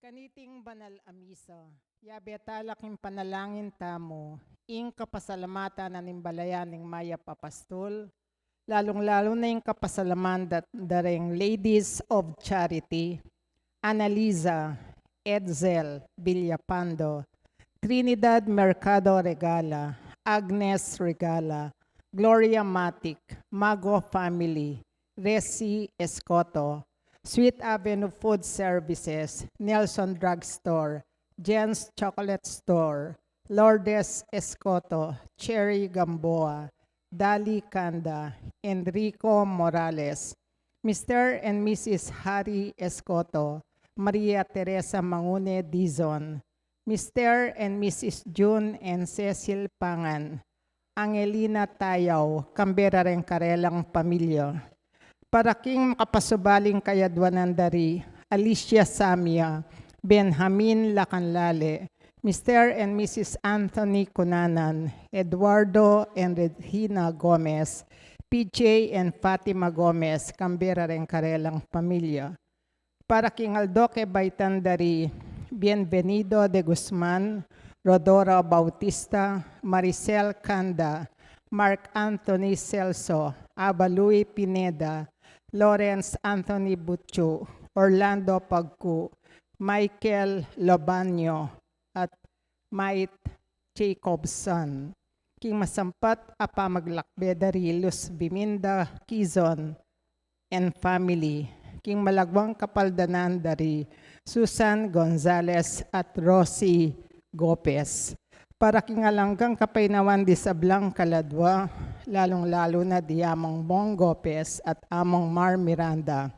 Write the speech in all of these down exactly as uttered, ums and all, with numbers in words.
Kaniting banal a misa, yabe tala king panalangin tamu ing kapasalamatan na ning balayan ning mayap a pastul, lalung-lalu na ing kapasalaman da, da ring Ladies of Charity, Annalisa Edsel Villapando, Trinidad Mercado Regala, Agnes Regala, Gloria Matic, Mago family, Resi Escoto, Sweet Avenue Food Services, Nelson Drug Store, Jen's Chocolate Store, Lourdes Escoto, Cherry Gamboa, Dali Canda, Enrico Morales, Mister and Missus Harry Escoto, Maria Teresa Mangune Dizon, Mister and Missus June and Cecil Pangan, Angelina Tayaw, kambe da ring karelang pamilya. Para king makapasubaling kayadwanan da ri Alicia Samia, Benjamin Lacanlale, Mister and Missus Anthony Cunanan, Eduardo and Regina Gomez, P J and Fatima Gomez, kambe da ring karelang pamilya. Para king aldo kebaitan da ri Bienvenido de Guzman, Rodora Bautista, Maricel Canda, Mark Anthony Celso, Aba Louis Pineda, Lawrence Anthony Butchu, Orlando Pagcu, Michael Lobanio, at Mike Jacobson. King masampat a pamaglakbe da ri Luz Biminda Quizon and family. King malagwang kapaldanan da ri Susan Gonzalez at Rosie Gopez. Para king alang-anggang kapaynawan di sablang kaladwa, lalung-lalu na di Among Bong Gopez at Among Mar Miranda,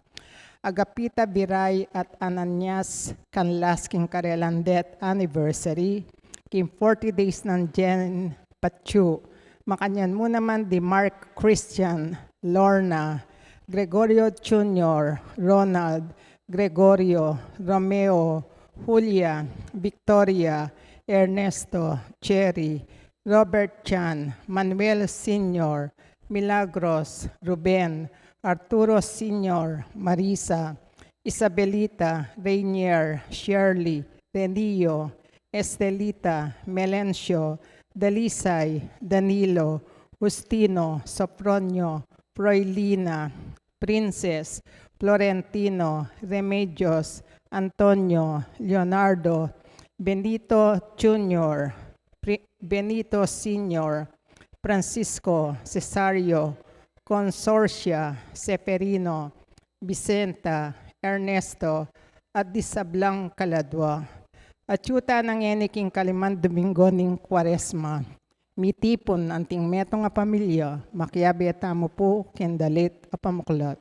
Agapita Biray at Ananias Canlas king karelang death anniversary, king forty days nang Jen Pachu. Makanyan mu naman di Mark Christian, Lorna, Gregorio Junior, Ronald, Gregorio, Romeo, Julia, Victoria, Ernesto, Cherry, Robert Chan, Manuel Senior, Milagros, Ruben, Arturo Senior, Marisa, Isabelita, Rainier, Shirley, Renillo, Estelita, Melencio, Dalisay, Danilo, Justino, Sopronio, Froilina, Princess, Florentino, Remedios, Antonio, Leonardo, Benito Junior, Pri-, Benito Senior, Francisco, Cesario, Consorcia, Seferino, Vicenta, Ernesto, at di sablang kaladwa. At yu ta nang eni king kalimang Domingo ning Kuaresma. Mitipun anting metung a pamilya, makiabe tamu pu king dalit a pamuklat.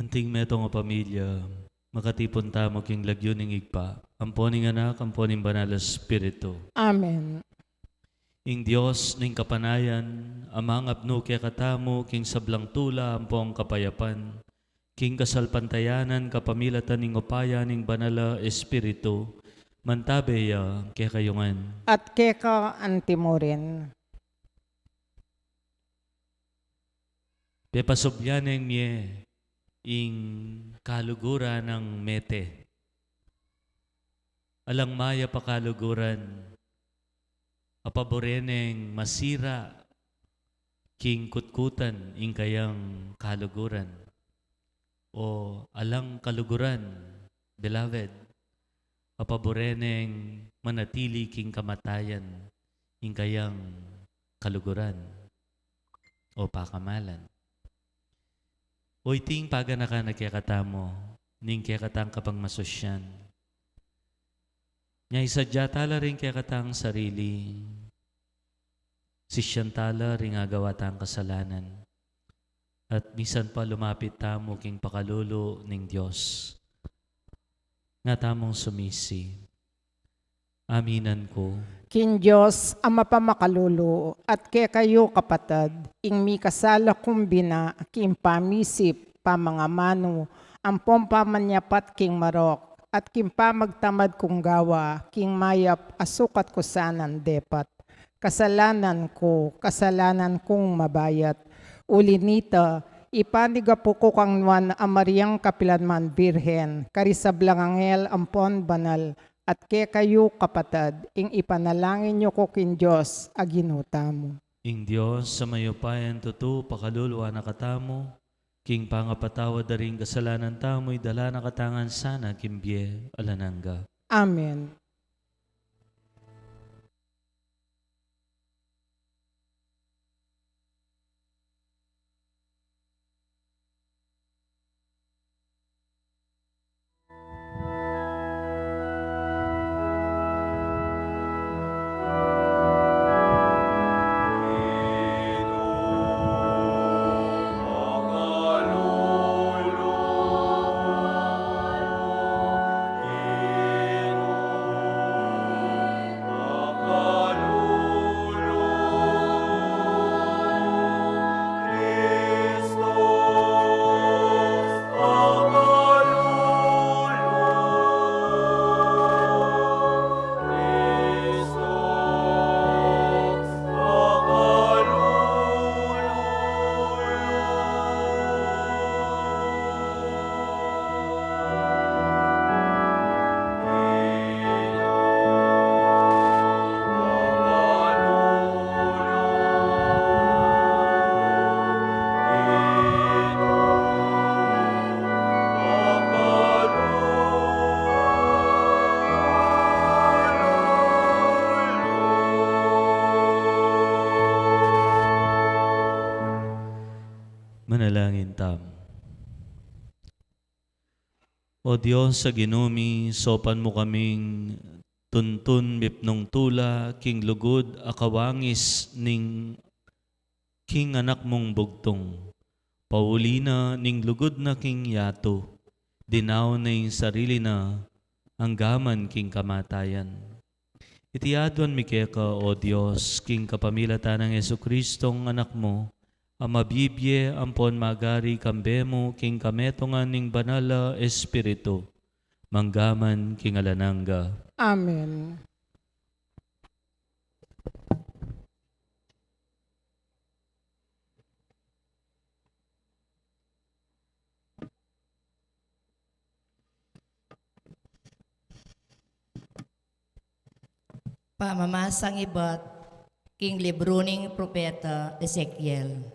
King metung a pamilya, makatipun tamu king lagyu ning Ibpa, ampo ning Anak, ampo ning Banal a Espiritu. Amen. Ing Dios ning kapanayan, a mangapnu kekatamu king sablang tula ampong kapayapan, king kasalpantayanan kapamilatan ning upaya ning Banal a Espiritu, mantabe ya kekayu ngan. At keka antimurin. Pepasubli neng mie ing kaluguran nang mete. Alang mayap a kaluguran, a pabure neng masira king kutkutan ing kayang kaluguran. O alang kaluguran, beloved, a pabure neng manatili king kamatayan ing kayang kaluguran o pakamalan. O iting paganakan na kekatamu ning kekatang kapagmasusyan. Nya isadya tala ring kekatang sarili, sisyan tala ring agawa tang kasalanan, at misan pa lumapit tamu king pakalulu ning Dios. Nga tamung sumisi. Aminan ku king Dios a mapamakalulu, at kekayu, kapatad, ing mikasala kung bina king pamisip, pamangamanu, ampong pamanyapat king marok, at king pamagtamad kung gawa king mayap a sukat ku sanang depat. Kasalanan ku, kasalanan kung mabayat. Uli nita, ipanigapu ku kang Nuan a Mariang kapilanman Birhen, karing sablang anghel ampon banal, at kekayu, kapatad, ing ipanalangin yu ku king Dios a Ginu tamu. Ing Dios a mayupayang tutu pakaluluan na katamu, king pangapatawad da ring kasalanan tamu, idala na katamu ngan sana king bie alang angga. Amen. Manalangin tamu. O Dios a Ginu mi, saupan mu kaming tuntun mipnung tula king lugud a kawangis ning king Anak mung bugtung. Pauli na ning lugud na king yatu, dinaun na ing sarili na anggaman king kamatayan. Iti aduan mi keka, O Dios, king kapamilatan nang Jesucristong Anak mu, a mabibie ampon magari kambe mu king kametungan ning Banal a Espiritu, manggaman king alang angga. Amen. Pamamasang ibat king libru ning propeta Ezekiel.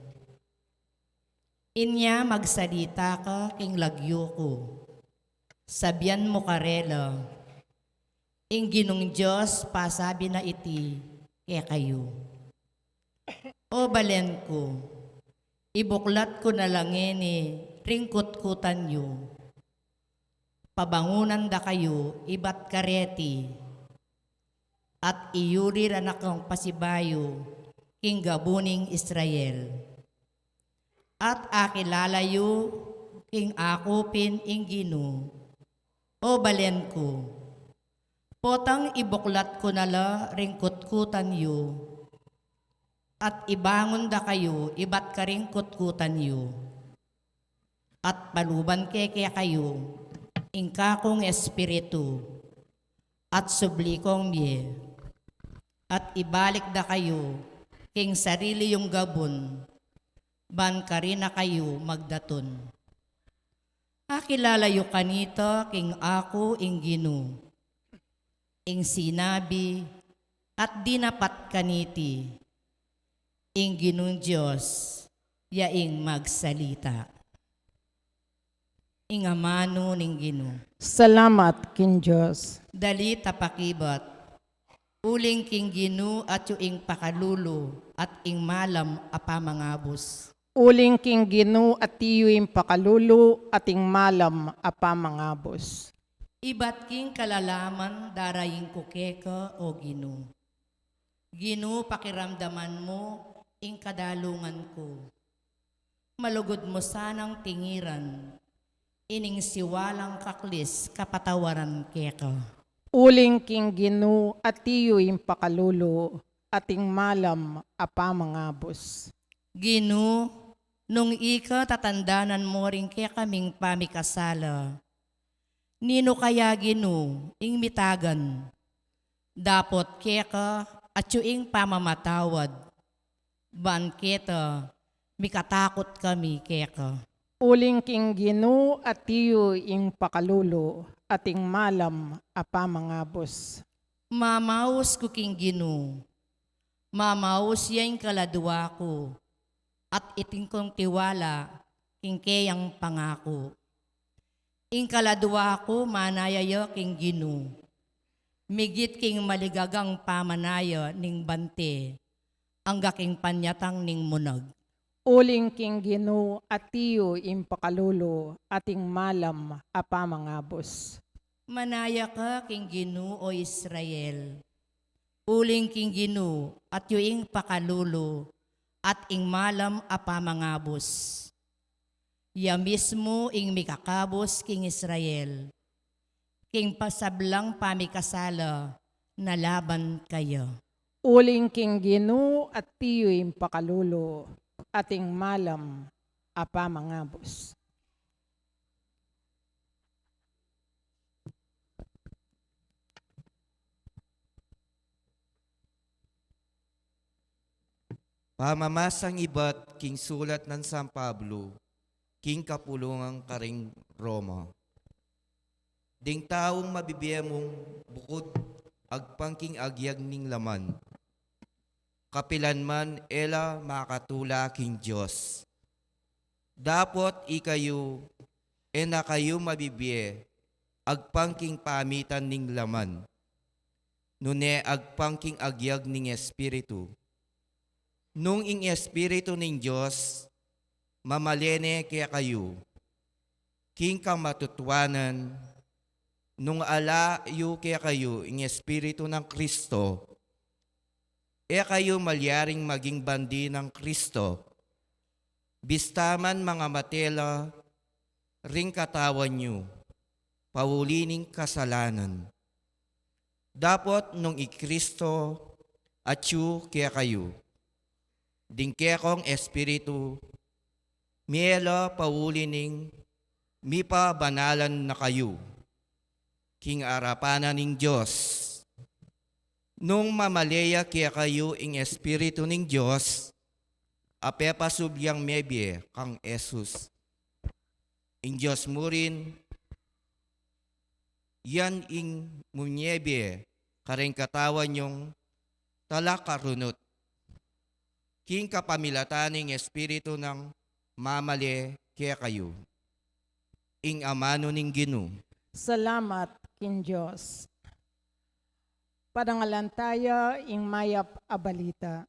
Inya magsalita ka king lagyu ku. Sabian mu karela, ing Ginung Dios pasabi na iti kekayu: O balen ku, ibuklat ku na la ngeni ring kutkutan yu. Pabangunan da kayu ibat kareti, at iyuri ra na kang pasibayu king gabu ning Israel. At akilala yu king aku pin ing Ginu. O balen ku, potang ibuklat ku na la ring kutkutan yu, at ibangun da kayu ibat karing kutkutan yu, at paluban ke kekayu ing kakung Espiritu, at subli kong mie, at ibalik da kayu king sarili yung gabun, ban karin na kayu magdatun. Akilala yu kanita king aku ing Ginu, ing sinabi at dinapat kaniti, ing Ginung Dios ya ing magsalita. Ing amanu ning Ginu. Salamat king Dios. Dali ta pakibat. Uling king Ginu atyu ing pakalulu at ing malam a pamangabus. Uling king Ginu atyu ing pakalulu at ing malam a pamangabus. Ibat king kalalaman darain ku keka, o Ginu. Ginu, pakiramdaman mu ing kadalungan ku. Malugud mu sanang tingiran ining siwalang kaklis kapatawaran keka. Uling king Ginu atyu ing pakalulu at ing malam a pamangabus. Ginu, nung ika tatandanan mu ring kekaming pamikasala, ninu kaya, Ginu, ing mitagan? Dapot keka atyu ing pamamatawad, ban keta mikatakut kami keka. Uling king Ginu atyu ing pakalulu at ing malam a pamangabus. Mamaus ku king Ginu, mamaus ya ing kaladua ku, at iting kung tiwala king keyang pangaku. Ing kaladua ku manaya ya king Ginu, migit king maligagang pamanaya ning bante, angga king panyatang ning munag. Uling king Ginu atyu ing pakalulu at ing malam a pamangabus. Manaya ka king Ginu, o Israel. Uling king Ginu atyu ing pakalulu at ing malam a pamangabus. Ya mismu ing mikakabus king Israel, king pasablang pamikasala na laban kaya. Uling king Ginu atyu ing pakalulu at ing malam a pamangabus. Pamamasang ibat king sulat nang San Pablo king kapulungan karing Roma. Ding taung mabibie mung bukud agpang king agyag ning laman, kapilan man e la makatula king Dios. Dapot ikayu, e na kayu mabibie agpang king pamitan ning laman, nune agpang king agyag ning Espiritu. Nung ing Espiritu ning Dios mamale ne kekayu king kamatutuanan, nung ala yu kekayu ing Espiritu nang Kristo, e kayu malyaring maging bandi nang Kristo. Bista man mangamate la ring katawan yu pauli ning kasalanan, dapot nung i Kristo atyu kekayu, ding kekong Espiritu mie la pauli ning mipabanalan na kayu king arapan na ning Dios. Nung mamale ya kekayu ing Espiritu ning Dios, a pepasubli yang mebie kang Jesus, ing Dios murin, yan ing munyebie karing katawan yung talakarunut, king kapamilatan ning Espiritu nang mamale kekayu. Ing amanu ning Ginu. Salamat king Dios. Parangalan taya ing mayap a balita.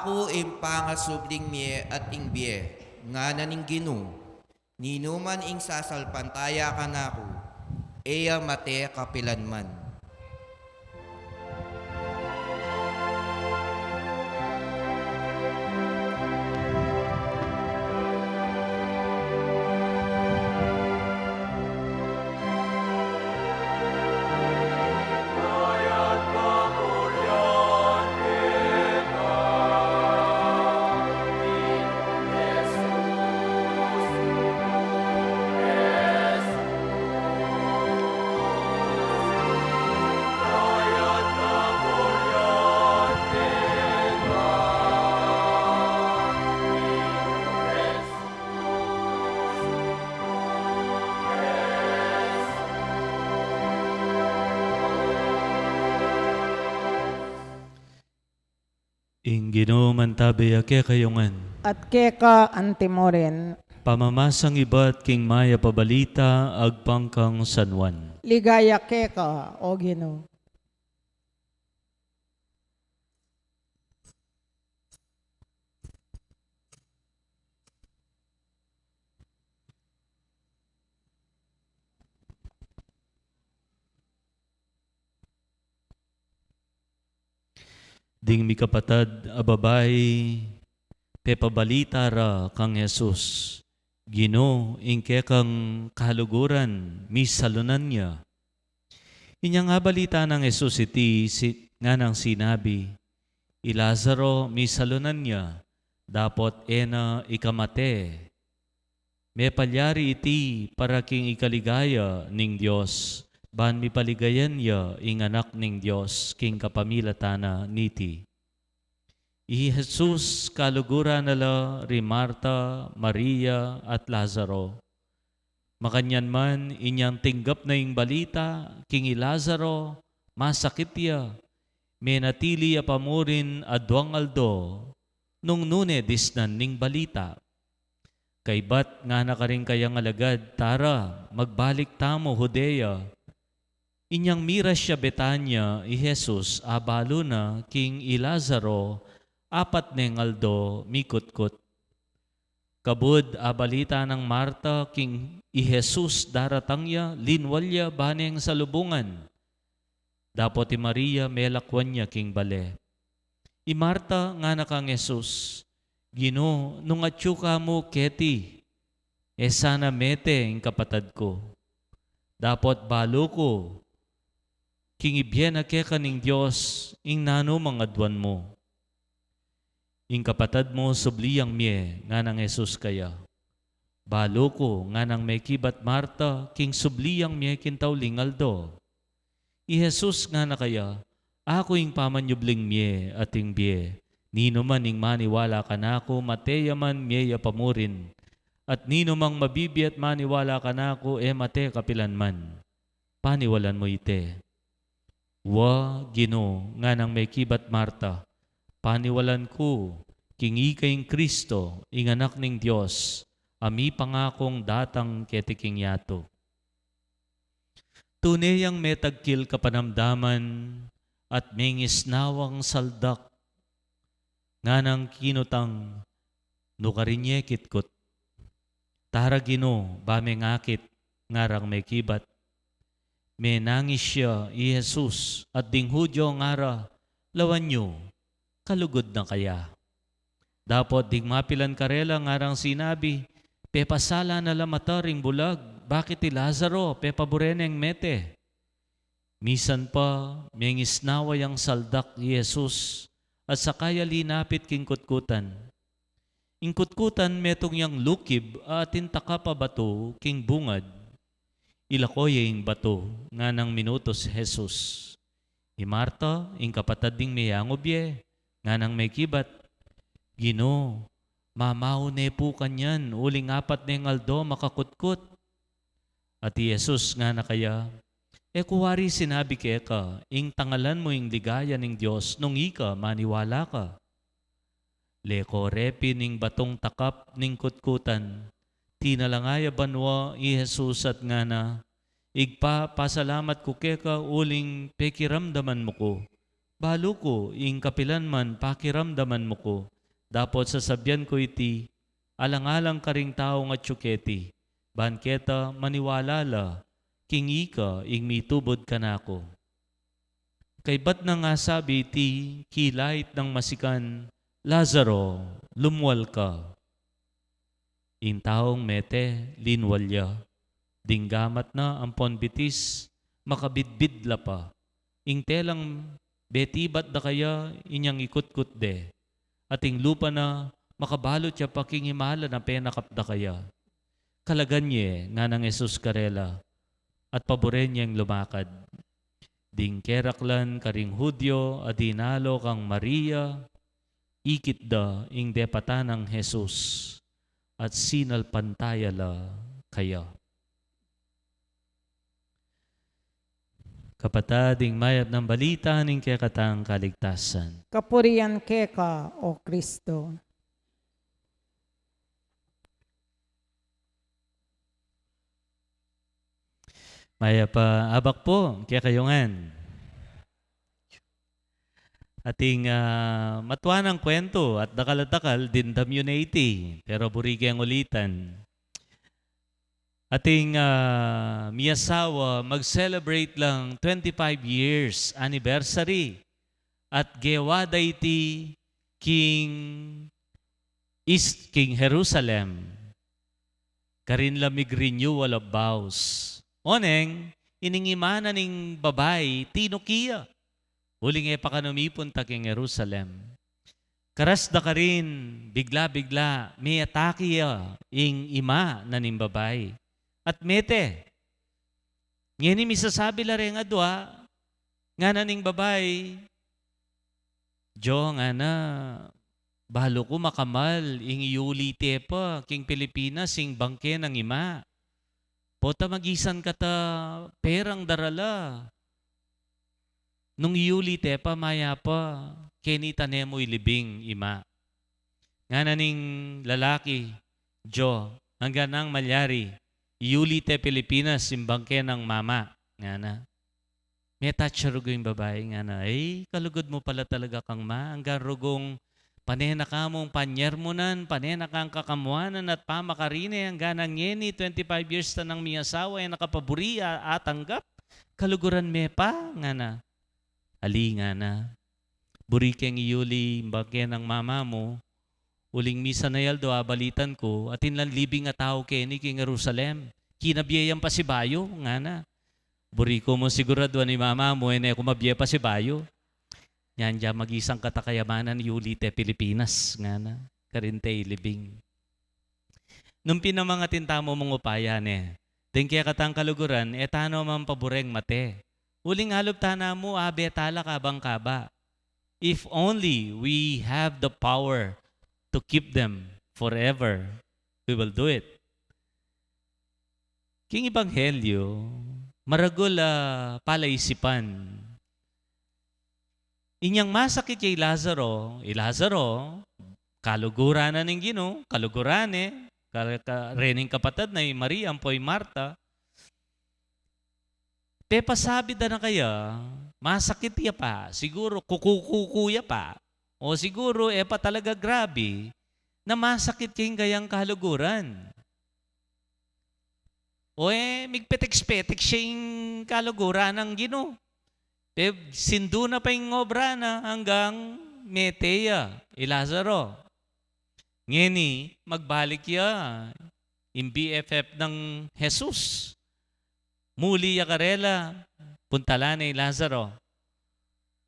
Aku ing pangasubling mie at ing bie, ngana ning Ginu. Ninuman ing sasalpantaya kanaku, e ya mate kapilanman. Ing Ginu mantabe ya kekayu ngan. At keka anti mu rin. Pamamasang ibat king mayap a balita agpang kang San Juan. Ligaya keka, O Ginu. Ding mikapatad a babai pepabalita ra kang Jesus, "Ginu, ing kekang kaluguran misalunan ya." Inyang abalita nang Jesus iti, si-, nganang sinabi, "I Lazaro misalunan ya, dapot e na ikamate." Mepalyari iti para king ikaligaya ning Dios, ban mipaligayan ya ing Anak ning Dios king kapamilatan na niti. I Jesus kaluguran na la ri Marta, Maria, at Lazaro. Makanyan man, inyang tinggap na ing balita king i Lazaro masakit ya, menatili ya pa murin aduang aldo nung nune disnan ning balita. Kaybat ngana karing kayang alagad, "Tara, magbalik tamu Judea." Inyang miras ya Betania i Jesus, abalu na king i Lazaro apat neng aldo mikutkut. Kabud abalita nang Marta king i Jesus daratang ya, linwal ya ba neng salubungan. Dapot i Maria melakwan ya king bale. I Marta ngana kang Jesus, "Ginu, nung atyu ka mu keti, e sana mete ing kapatad ku. Dapot balu ku, king ibie na keka ning Dios ing nanu mang aduan mu." "Ing kapatad mu subli yang mie," nganang Jesus kaya. "Balu ku," nganang mekibat Marta, "king subli yang mie king tauling aldo." I Jesus ngana kaya, "Aku ing pamanyubling mie at ing bie. Ninuman ing maniwala kanaku, mate ya man, mie ya pa murin. At ninumang mabibie at maniwala kanaku, e mate kapilanman. Paniwalan mu ite?" "Wa, Ginu," nganang mekibat Marta, "paniwalan ku, king ika ing Kristo, ing Anak ning Dios, a mipangakung datang keti king yatu." Tune yang metagkil kapanamdaman at mengisnawang saldak, nganang kinutang, "Nu karin ye kitkut?" "Tara, Ginu, ba mengakit," ngarang mekibat. Menangis ya i Jesus, at ding Judio ngara, "Lawan yu, kalugud na kaya." Dapot ding mapilan karela ngarang sinabi, "Pepasala na la mata ring bulag, bakit i Lazaro pepabure neng mete?" Misan pa, mengisnawa yang saldak i Jesus, at saka ya linapit king kutkutan. Ing kutkutan metung yang lukib a atin takap a batu king bungad. "Ilako ye ing batu," nganang minutus Jesus. I Marta, ing kapatad ding meyangub ye, nganang mekibat, "Ginu, mamau ne pu kanyan, uling apat neng aldo makakutkut." At i Jesus ngana kaya, "E ku wari sinabi keka, ing tangalan mu ing ligaya ning Dios nung ika maniwala ka?" Leko re pin ing batung takap ning kutkutan, tinalanga ya banua i Jesus at ngana, "Ibpa, pasalamat ku keka uling pekiramdaman mu ku. Balu ku, ing kapilan man pakiramdaman mu ku, Dapot sasabian ku iti alang-alang karing taung atyu keti, ban keta maniwala la king ika ing mitubud kanaku. Kaybat nang asabi iti kilait nang masikan, "Lazaro, lumwal ka." Ing taung mete, linwal ya. Ding gamat na ampon bitis, makabidbid la pa. Ing telang betibat da kaya, inyang ikutkut de. At ing lupa na, makabalut ya pa king himala na penakap da kaya. "Kalagan ye," nganang Jesus karela, at paburen yeng lumakad. Ding keraklan karing Judio a dinalo kang Maria, ikit da ing depatan nang Jesus, at sinalpantaya la kaya. Kapatad, ing mayap nang balita ning kekatang kaligtasan. Kapurian keka, O Kristo. Mayap a abak pu kekayu ngan. Ating, ah, matua nang kwentu at dakal at dakal, dimdam yu ne iti, pero buri keng ulitan. Ating, ah, miyasawa, mag-celebrate lang twenty-five years anniversary. At gewa da iti king East, king Jerusalem. Karin la mig-renewal of vows. Oneng, ining ima na ning babai, tinuki ya. Uling e pa kanu mipunta king Jerusalem. Karas da karin, bigla-bigla, meatake ya ing ima na ning babai. At mete. Ngeni misasabi la reng adua, ngana ning babai, "Diyo," ngana, "balu ku makamal ing iyuli te pa king Pilipinas ing bangke nang ima. Pota magisan ka ta perang darala. Nung iyuli te pa, mayap pa, keni tane mu ilibing ima." Ngana ning lalaki, "Diyo, anggang nang malyari, iyuli te Pilipinas ing bangke nang mama," ngana. Me-touch ya rugu ing babai, ngana, "Ay, kalugud mu pala talaga kang ma, anggang rugung pane na ka mung panyermunan, pane na kang kakamuanan at pamakarine, anggang ngeni, twenty-five years ta nang miyasawa, e na ka pa buri atanggap, kaluguran me pa," ngana. "Ali," ngana, "buri keng iyuli ing bangke nang mama mu, uling misan a aldo abalitan ku, atin lang libing a tau keni king Jerusalem. Kinabie yang pasibayu," ngana. "Buri ku mung siguraduan i mama mu, e ne ku mabie pasibayu. Nyanya magisan ka ta kayamanan, iyuli te Pilipinas," ngana. "Karin te ilibing." Nung pin naman atin tamu mung upaya ne, deng kekatang kaluguran, e tana man pabureng mate. Uling alup tana mu, abe tala kabang kaba. If only we have the power to keep them forever, we will do it. King Ebanghelyo, maragul a palaisipan. Inyang masakit ya i Lazaro, i Lazaro, kaluguran na ning Ginu, kaluguran ne, ka-, ka-, rening kapatad na i Maria ampo i Marta, pepasabi da na kaya, masakit ya pa, siguru kukukuku ya pa, o siguru e pa talaga grabe, na masakit ya ing kayang kaluguran. O e, migpetek-petek ya ing kaluguran nang Ginu. Pe, sindu na pa ing obra na anggang mete ya i Lazaro. Ngeni, magbalik ya ing B F F nang Jesus. Muli ya karela, puntalan ne i Lazaro.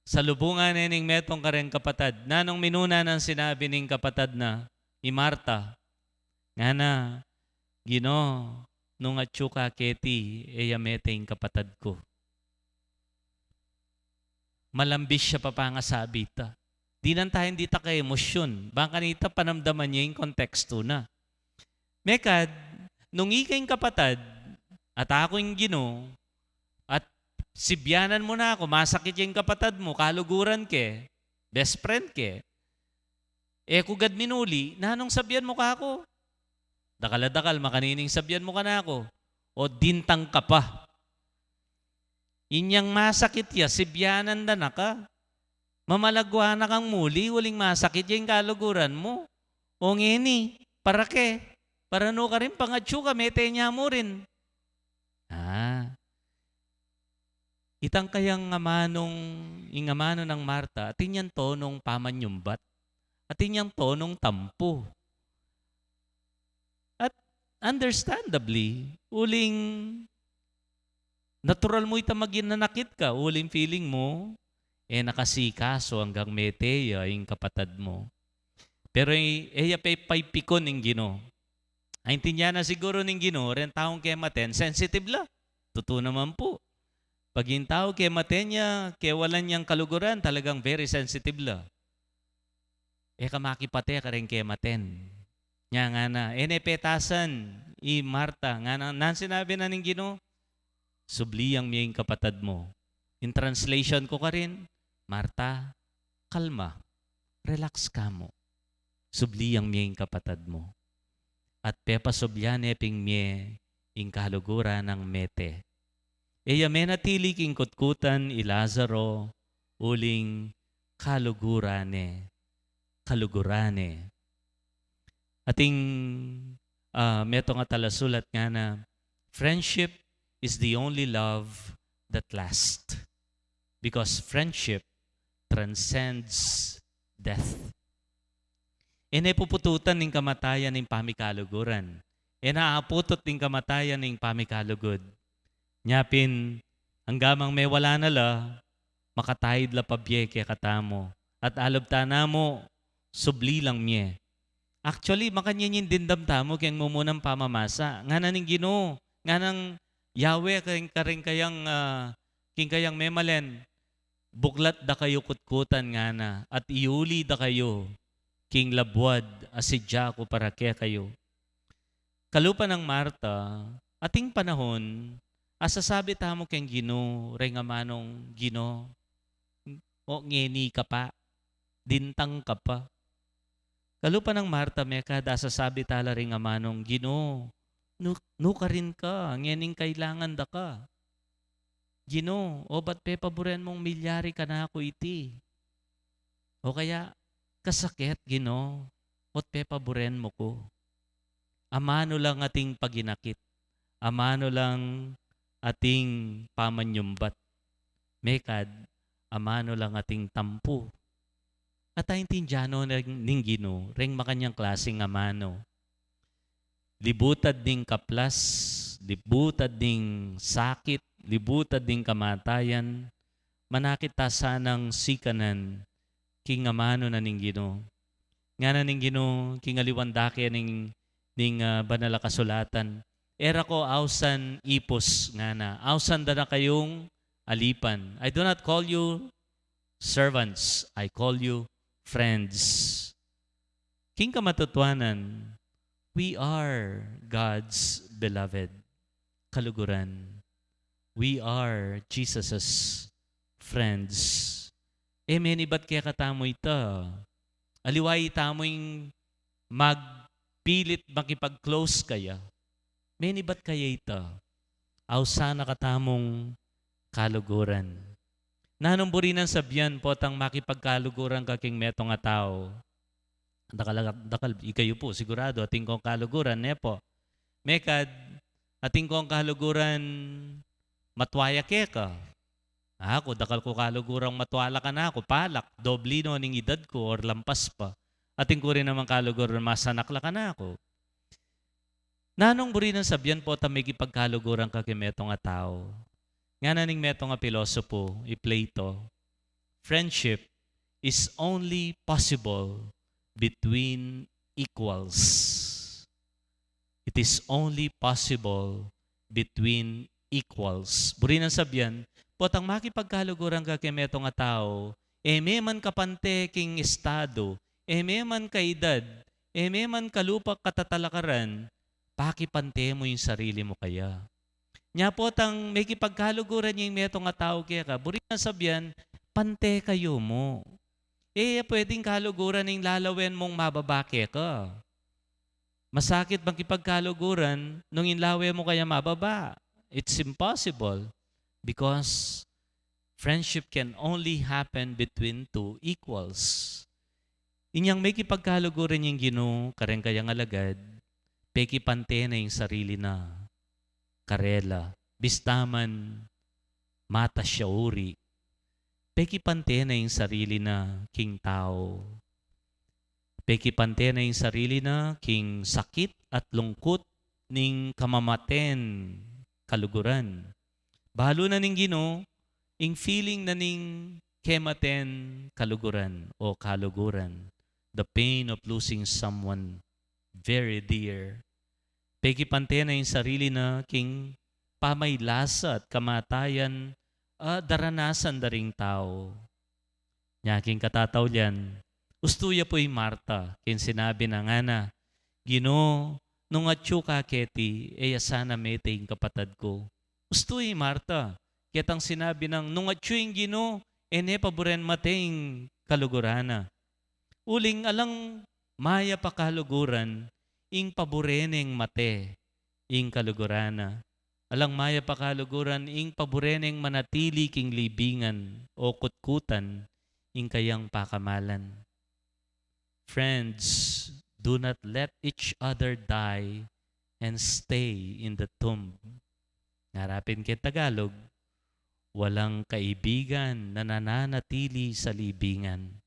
Salubungan ne ning metung kareng kapatad. Nanung minuna nang sinabi ning kapatad na, i Marta? Ngana, "Ginu, nung atyu ka keti, e ya mete ing kapatad ku." Malambis ya pa pangasabi ta. Dinan ta, hindi ta kaemosyun. Bang kanita panamdaman ya ing kontekstu na. Mekad, nung ika ing kapatad, at aku ing Ginu, at sibyanan mu na aku, masakit ya ing kapatad mu, kaluguran ke, best friend ke, e ku gad minuli, nanung sabyan mu kaku? Dakal a dakal, makanini ing sabyan mu kanaku? O dintang ka pa. Inyang masakit ya, sibyanan da na ka. Mamalagwa na kang muli, uling masakit ya ing kaluguran mu. O ngeni, para ke, para nu karin pangatsu ka, mete ne mu rin. Ah. Itang kayang amanung, ing amanu nang Marta, atin yang tonung pamanyumbat, atin yang tonung tampu. At understandably, uling natural mu ita maging nanakit ka, uling feeling mu, e na kasi kaso anggang mete ya ing kapatad mu. Pero e, e ya pe paipikun ning Ginu. Aintindian na siguru ning Ginu, reng taung kematen, sensitive la. Tutu naman pu. Pag ing tau kematen ya, kewalan yang kaluguran, talagang very sensitive la. E ka makipate kareng kematen. Nya ngana, e ne petasan i Marta, ngana, nanu ing sinabi na ning Ginu? Subli yang mie ing kapatad mu. In translation ku karin, Marta, kalma, relax ka mu. Subli yang mie ing kapatad mu. At pepasublian ne pin mie ing kaluguran nang mete. E ya menatili king kutkutan i Lazaro, uling kaluguran ne, kaluguran ne. Atin, ah, metung a talasulat ngana, friendship is the only love that lasts, because friendship transcends death. E ne pupututan ning kamatayan ing pamikaluguran. E ne aputut ning kamatayan ing pamikalugud. Nya pin, anggamang mewala na la, makataid la pa bie kekatamu. At alub ta namu, subli lang mie. Actually, makanyan ing dimdam tamu keng mumunang pamamasa. Ngana ning Ginu, nganang Yahweh, keng, kareng kayang, ah, keng kayang memalen, buklat da kayu kutkutan ngana, at iuli da kayu king labuad a sidya ku para kekayu. Kalupa nang Marta, ating panahon, asasabi tamu keng Ginu, reng amanung Ginu, o ngeni ka pa, dintang ka pa. Kalupa nang Marta, mekad asasabi tala reng amanung Ginu, nu, nu karin ka, ngening kailangan da ka. Ginu, o ba't pepaburen mung milyari kanaku iti? O kaya, kasakit, Ginu, o't pepaburen mu ku? Amanu lang ating paginakit, amanu lang ating pamanyumbat, mekad, amanu lang ating tampu. At aintindian no ning, ning Ginu, reng makanyang klaseng amanu. Libutad ning kaplas, libutad ning sakit, libutad ning kamatayan, manakit ta sanang sikanan king amanu na ning Ginu. Ngana ning Ginu, king aliwang dake ning, ning, ah, banal a kasulatan. E ra ko ausan ipus, ngana. Ausan da na kayung alipan. I do not call you servants, I call you friends. King kamatutuanan, we are God's beloved. Kaluguran. We are Jesus's friends. E menibat kekatamu ita. Aliwa itamu ing magpilit makipag-close kaya. Menibat kaya ita. Ausan na katamung kaluguran. Nanung buri nang sabian potang makipagkaluguran ka king metung a tau? Dakal, dakal, ikayu pu, sigurado, atin kong kaluguran, ne pu? Mekad, atin kong kaluguran, matua ya keka. Aku, dakal ku kalugurang matua la kanaku, palak, dobli no ning edad ku, or lampas pa. Atin ku rin namang kaluguran, masanak la kanaku. Nanung buri nang sabian potang mekipagkaluguran ka king metung a tau? Ngana ning metung a pilosopo, i Plato, friendship is only possible between equals. It is only possible between equals. Buri nang sabian, potang makipagkaluguran ka king metung a tau, e me man kapante king estado, e me man kaedad, e me man kalupa katatalakaran, pakipante mu ing sarili mu kaya. Nya potang mekipagkaluguran ya ing metung a tau keka, buri nang sabian, pante kayu mu. E ya pwedeng kaluguran ing lalawen mung mababa keka. Masakit makipagkaluguran nung ing lawe mu kaya mababa. It's impossible because Friendship can only happen between two equals. Inyang mekipagkaluguran ing Ginu kareng kayang alagad, pekipante na ing sarili na karela, bista man matas ya uri. Pekipante na ing sarili na king tau. Pekipante na ing sarili na king sakit at lungkut ning kamamaten kaluguran. Balu na ning Ginu ing feeling na ning kematen kaluguran o kaluguran, the pain of losing someone very dear. Pekipante na ing sarili na king pamaylasa at kamatayan a daranasan da ring tau. Nya king katataulian, ustu ya pu i Marta king sinabi na, ngana, Ginu, nung atyu ka keti, e ya sana mete ing kapatad ku. Ustu i Marta ketang sinabi nang, nung atyu ing Ginu, e ne paburen mate ing kaluguran na. Uling alang mayap a kaluguran ing pabure neng mate ing kaluguran na. Alang mayap a kaluguran ing pabure neng manatili king libingan o kutkutan ing kayang pakamalan. Friends, do not let each other die and stay in the tomb. Ngara pin king Tagalog, walang kaibigan na nananatili sa libingan.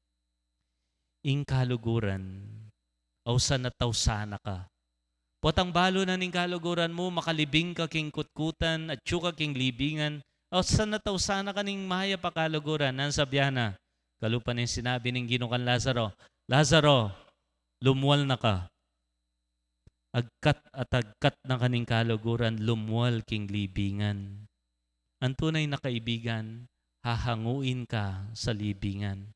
Ing kaluguran, ausan at ausan na ka. Potang balu na ning kaluguran mu, makalibing ka king kutkutan, atyu ka king libingan, ausan at ausan na ka ning mayap a kaluguran. Nanu sabyan na? Kalupa ning sinabi ning Ginu kang Lazaro, Lazaro, lumual na ka. Agkat at agkat na ka ning kaluguran, lumual king libingan. Ang tunay na kaibigan, hahanguin ka sa libingan.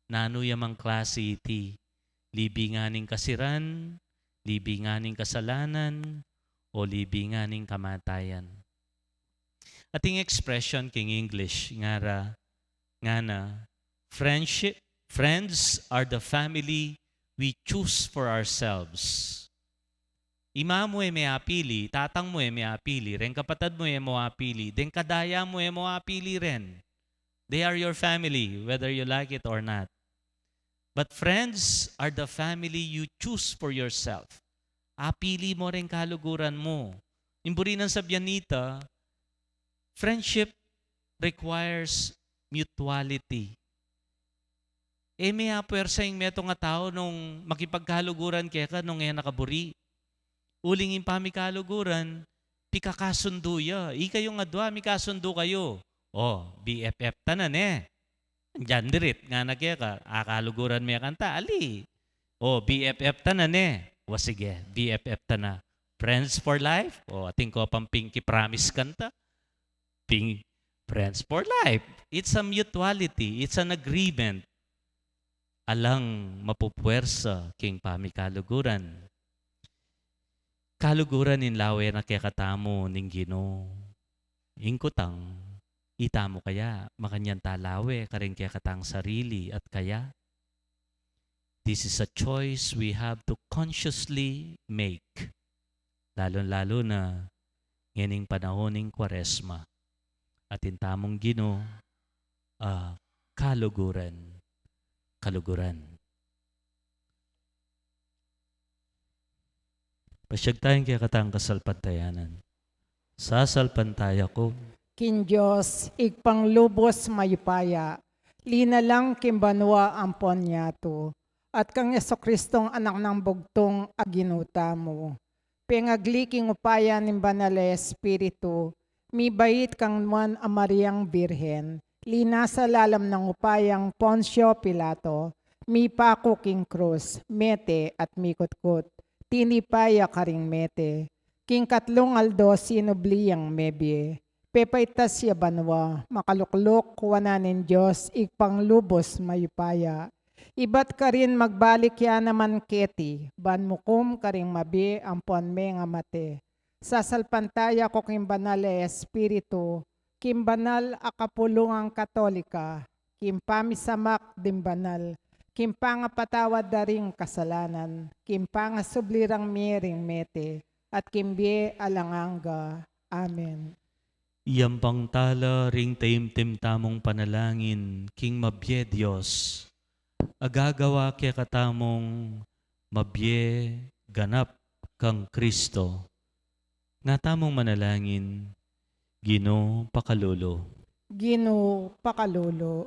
Nanu ya mang klase iti, libingan ning kasiran, libingan ning kasalanan, o libingan ning kamatayan. Ating expression king English, ngara, ngana, friendship, friends are the family we choose for ourselves. Ima mu e me apili, tatang mu e me apili ren, kapatad mu e mu apili, deng kadaya mu e mu apili ren. They are your family, whether you like it or not. But friends are the family you choose for yourself. Apili mo ren kaluguran mu. Ing buri nang sabyan nita, friendship requires mutuality. E me apuersa ing metung a tau nung makipagkaluguran keka nung e na kaburi. Uling ing pamikaluguran, pikakasundu ya. Ikayung adua, mikasundu kayu. O, B F F ta na ne. Dinan dirit, ngana keka, akaluguran me kanta, ali. O, B F F ta na ne. O, sige, B F F ta na. Friends for life? O, atin ko pang pinky promise kanta. Ping, friends for life. It's a mutuality. It's an agreement. Alang mapupuersa king pamikaluguran. Kaluguran ing lawe na kekatamu ning Ginu. Ing kutang, itamu kaya makanyan ta lawe karing kekatang sarili at kaya? This is a choice we have to consciously make. Lalung-lalu na ngening panahon ning Kwaresma. Atin tamung Ginu, a, kaluguran, kaluguran. Pasyag tayang kekatang kasalpantayanan. Sasalpantaya ku king Dios, Ibpang lubus mayupaya, linalang king banua ampon yatu, at kang Jesucristong Anak nang bugtung a Ginu tamu. Pengagli king upaya ning Banal a Espiritu, mibait kang Nuan a Mariang Birhen, linasa lalam nang upayang Poncio Pilato, mipaku king krus, mete at mikutkut, tinipa ya karing mete, king katlung aldo sinubli yang mebie, pepaitas ya banua, makalukluk wanan ning Dios, Ibpang lubus mayupaya. Ibat karin magbalik ya naman keti, ban mukum karing mabie ampon mengamate. Sasalpantaya ku king Banal a Espiritu, king banal a kapulungan Katolika, king pamisamak ding banal, king pangapatawad da ring kasalanan, king pangasubli rang mie ring mete, at king bie alang angga. Amen. Yampang tala ring taimtim tamung panalangin king mabie Dios, agagawa kekatamung mabie ganap kang Kristo. Nga tamung manalangin, Ginu pakalulu. Ginu pakalulu.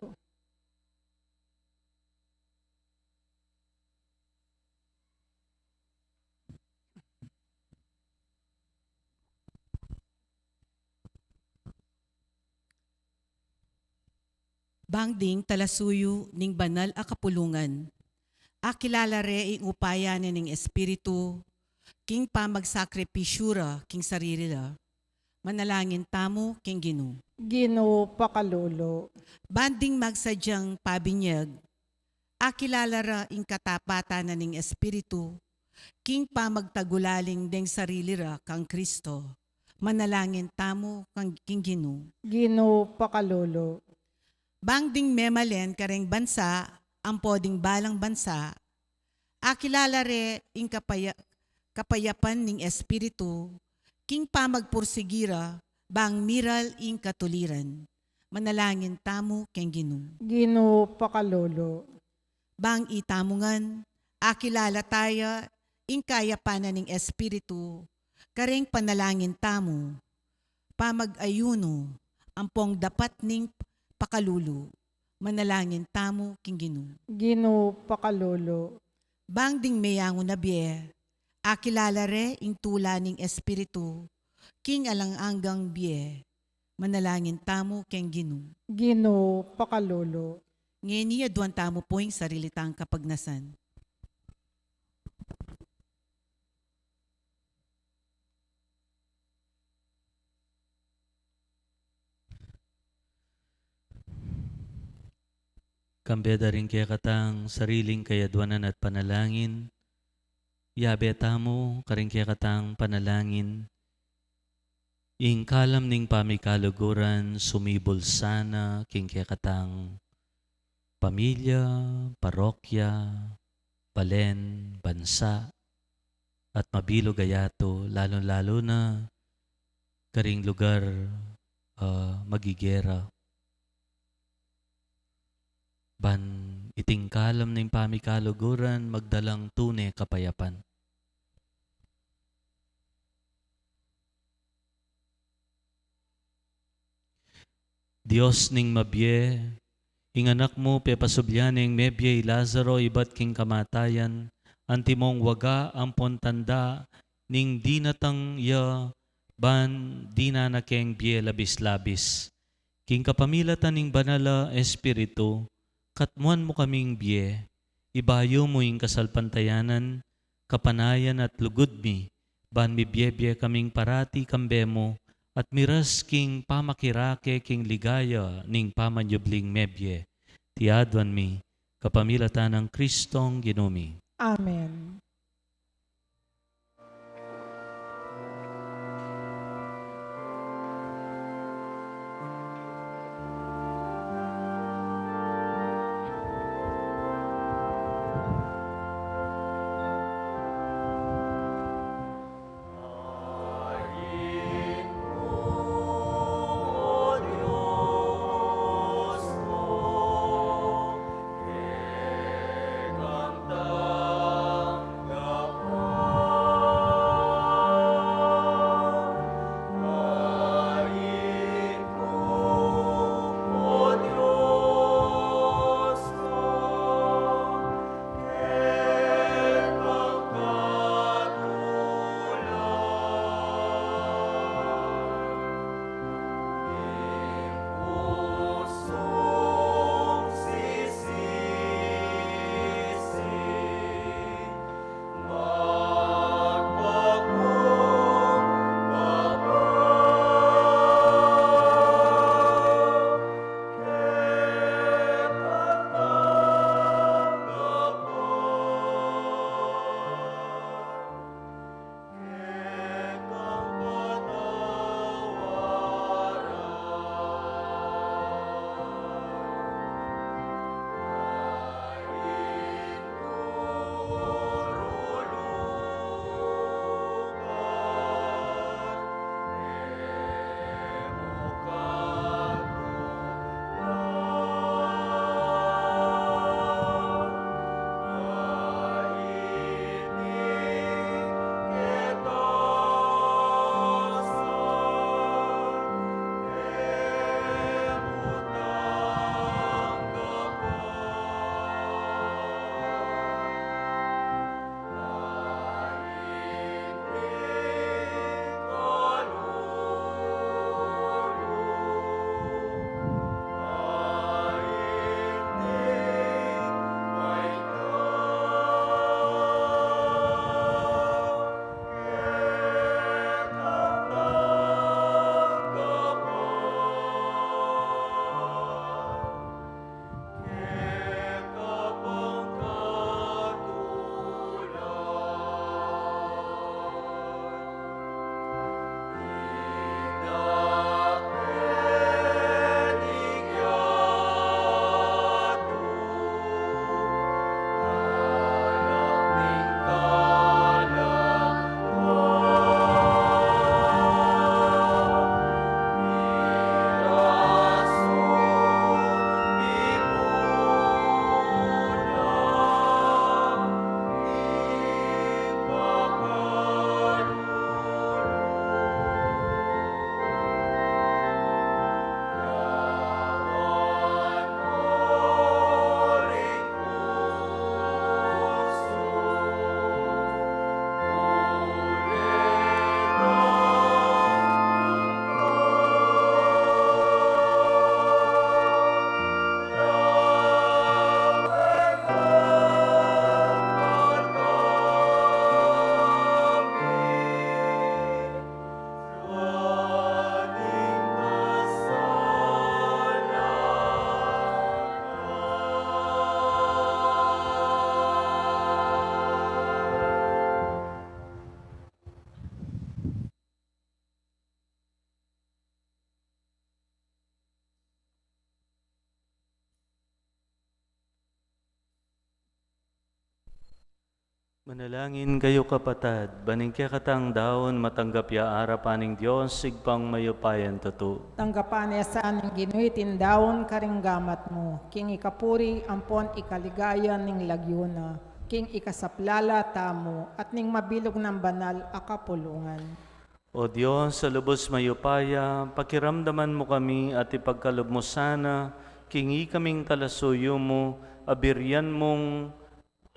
Bang ding talasuyu ning banal a kapulungan, akilala re ing upaya na ning Espiritu king pamagsakripisyu ra king sarili ra. Manalangin tamu king Ginu. Ginu pakalulu. Bang ding magsadyang pabinyag, akilala ra ing katapatan na ning Espiritu king pamagtagulaling deng sarili ra kang Kristo. Manalangin tamu kang, king Ginu. Ginu pakalulu. Bang ding memalen kareng bansa ampo ding balang bansa, akilala re ing kapaya-, kapayapan ning Espiritu king pamagpursigi ra bang miral ing katuliran. Manalangin tamu keng Ginu. Ginu pakalulu. Bang itamu ngan, akilala taya ing kayapan na ning Espiritu kareng panalangin tamu, pamag-ayunu, ampong dapat ning pakalulu. Manalangin tamu king Ginu. Ginu pakalulu. Bang ding meyangu na bie, akilala re ing tula ning Espiritu king alang anggang bie. Manalangin tamu keng Ginu. Ginu pakalulu. Ngeni aduan tamu pu ing sarili tang kapagnasan. Kambe da ring kekatang sariling kayaduanan at panalangin, yabe tamu karing kekatang panalangin, ing kalam ning pamikaluguran sumibul sana king kekatang pamilya, parokya, balen, bansa, at mabilug a yatu, lalu-lalu na karing lugar, ah, magigera. Ban iting kalam ning pamikaluguran magdalang tune kapayapan. Dios ning mabie, ing Anak mu pepasubli neng mebie i Lazaro ibat king kamatayan, antimong waga ampon tanda ning dinatang ya ban dinan na keng bie labis-labis. King kapamilatan ning Banal a Espiritu, katmuan mu kaming bie, ibayu mu ing kasalpantayanan, kapanayan at lugud mi, ban mibie-bie kaming parati kambe mu, at miras king pamakirake king ligaya ning pamanyubling mebie. Iti aduan mi, kapamilatan nang Kristong Ginu mi. Amen. Manalangin kayu, kapatad, ban ing kekatang daun matanggap ya arapan ning Dios, Ibpang mayupayang tutu. Tanggapan na sa ning Ginu iting daun karing gamat mu, king ikapuri ampon ikaligaya ning lagyu na, king ikasaplala tamu, at ning mabilug nang banal a kapulungan. O Dios a lubus mayupaya, pakiramdaman mu kami at ipagkalub mu sana, king ikaming talasuyu mu, abiryan mung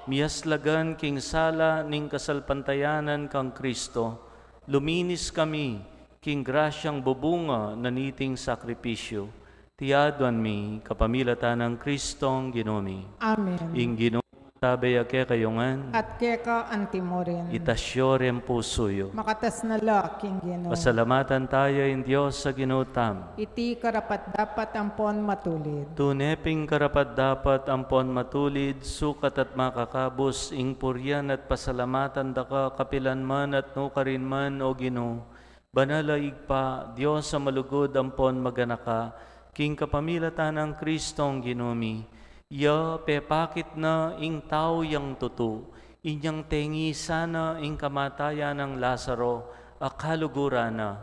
miyaslagan king sala ning kasalpantayanan kang Kristo, luminis kami king grasyang bubunga na niting sakripisyu. Iti aduan mi kapamilatan nang Kristong Ginu mi. Amen. Ing Ginu mantabe ya kekayu ngan. At keka anti mu rin. Itas yu ring pusu yu. Makatas na la king Ginu. Pasalamatan taya ing Dios a Ginu tamu. Iti karapat-dapat ampon matulid. Tune pin karapat-dapat ampon matulid, sukat at makakabus, ing purian at pasalamatan da ka kapilan man at nukarin man, O Ginu, banal a Ibpa, Dios a malugud ampon maganaka, king kapamilatan nang Kristong Ginu mi. Iya pepakit na ing tau yang tutu, inyang tengisan na ing kamatayan nang Lazaro a kaluguran na,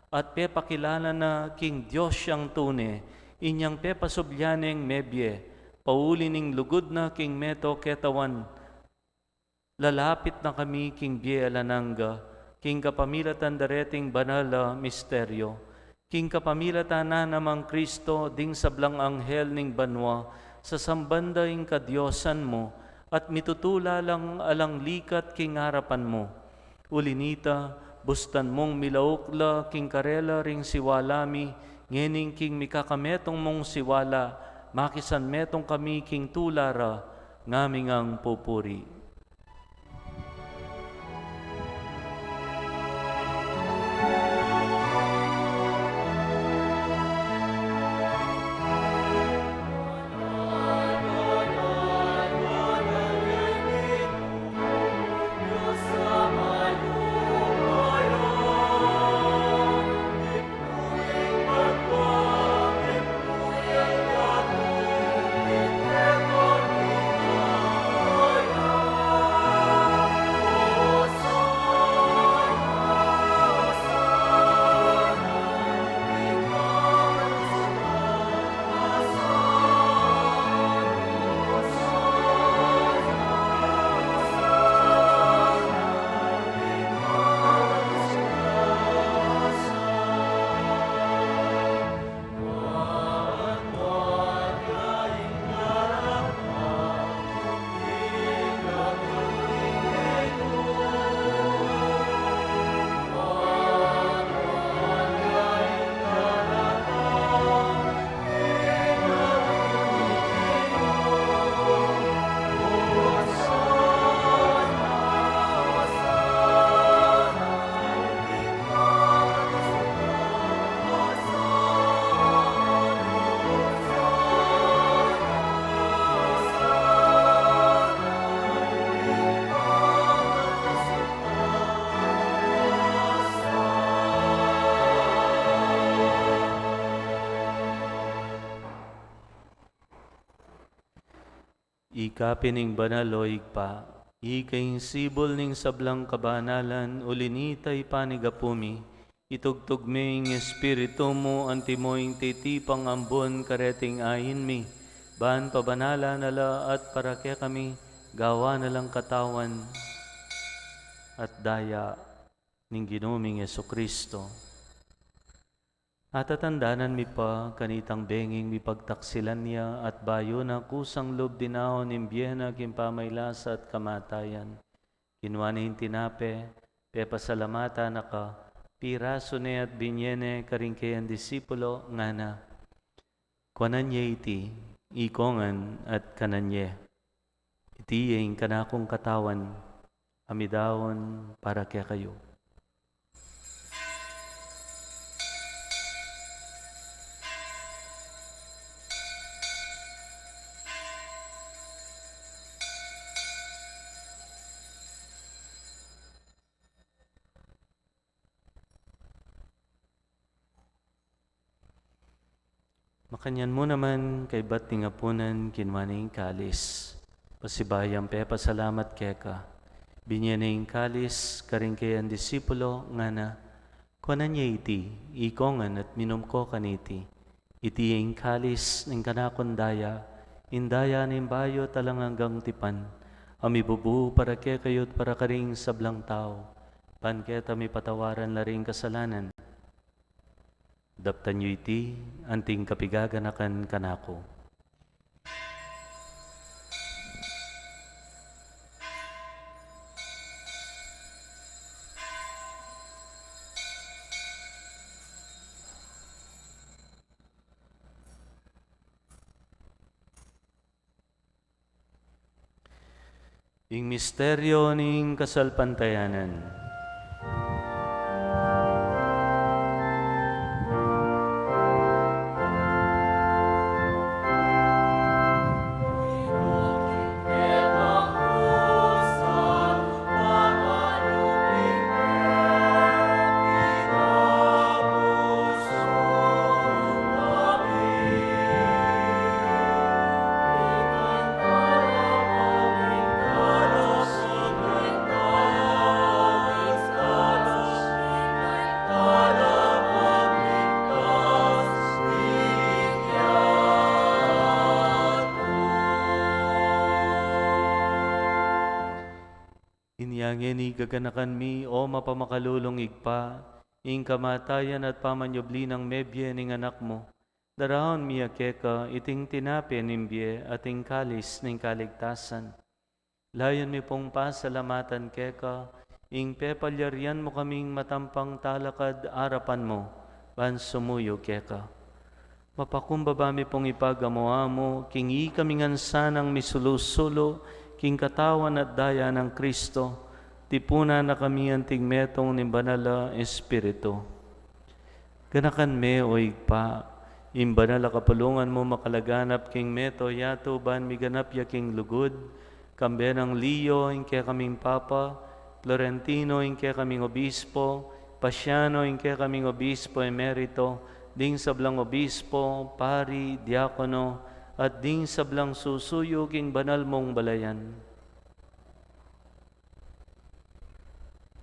at pepakilala na king Dios yang tune, inyang pepasubli neng mebie, pauli ning lugud na king meto ketawan. Lalapit na kami king bie alang angga, king kapamilatan da reting banal a misteryo, king kapamilatan na namang Kristo, ding sablang anghel ning banua, sasamban da ing kadiosan mu, at mitutula lang alang likat king arapan mu. Uli nita, bustan mung milauk la king karela ring siwala mi, ngening king mikakametung mung siwala, makisanmetung kami king tula ra, ngaming pupuri. Ika pin ing banal, o Ibpa, ika ing sibul ning sablang kabanalan, uli nita ipanigapu mi, itugtug me ing Espiritu mu antimo ing titipang ambun kareting ain mi, ban pabanalan na la at para kekami gawan na lang katawan at daya ning Ginu ming Jesucristo. Atatandanan mi pa kanitang benging mipagtaksilan ya at bayu na kusang lub dinaun ing bie na king pamaylasa at kamatayan. Kinua ne ing tinape, pepasalamatan na ka, pirasu ne at binye ne karing kayang disipulo, ngana: Kuanan ye iti, ikongan at kanan ye. Iti ya ing kanakung katawan, a midaun para kekayu. Makanyan mu naman, kaybat ning apunan, kinua ne ing kalis. Pasibayu yang pepasalamat keka, Binie ne ing kalis karing kayang disipulo, ngana: Kuanan ye iti, ikong ngan, at minum ko kaniti. Iti ing kalis ning kanakung daya, ing daya ning bayu at alang anggang tipan, a mibubu para kekayu at para karing sablang tau, ban keta mipatawaran la ring kasalanan. Daptan yu iti, anting kapigaganakan kanaku. Ing misteryo ning kasalpantayanan. Inya ngeni gaganakan mi, o mapamakalulung Ibpa, ing kamatayan at pamanyubli nang mebie ning Anak mu. Daraun mi ya keka iting tinape ning bie at ing kalis ning kaligtasan. Layun mi pung pasalamatan keka ing pepalyarian mu kaming matampang talakad arapan mu, ban sumuyu keka. Mapakumbaba mi pung ipagamu-amu king ikami ngan sanang misulu-sulu king katawan at daya nang Kristo, tipunan na kami anting metung ning Banal a Espiritu. Ganakan me, o Ibpa, ing banal a kapulungan mu makalaganap king mabilug a yatu ban miganap ya king lugud, kambe nang Leo ing kekaming Papa, Florentino ing kekaming Obispo, Pasiano ing kekaming Obispo Emerito, ding sablang obispo, pari, diakono, at ding sablang susuyu king banal mung balayan.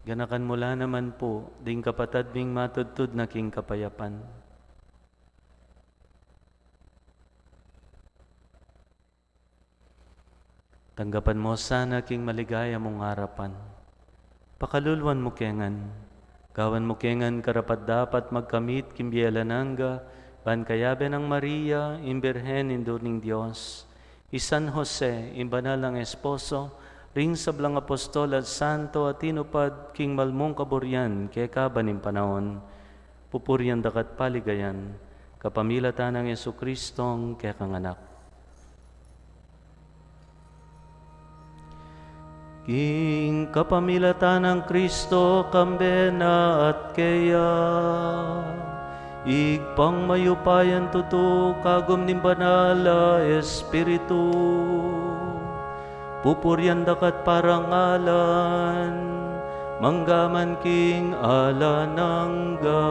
Ganakan mu la naman pu ding kapatad ming matudtud na king kapayapan. Tanggapan mu sana king maligaya mung arapan. Pakaluluan mu ke ngan. Gawan mu ke ngan karapat-dapat magkamit king bie alang angga, ban kayabe nang Maria, ing Birhen, Indu ning Dios, i San Jose, ing banal nang esposo, ring sablang apostol at santo a tinupad king malmung kaburian kekaban ning panaun, pupurian da ka at paligayan, kapamilatan nang Jesucristong kekang Anak. King kapamilatan nang Kristo, kambe na at keya, Ibpang mayupayang tutu, kagum ning Banal a Espiritu, pupurian da ka at parangalan, mangga man king alang angga.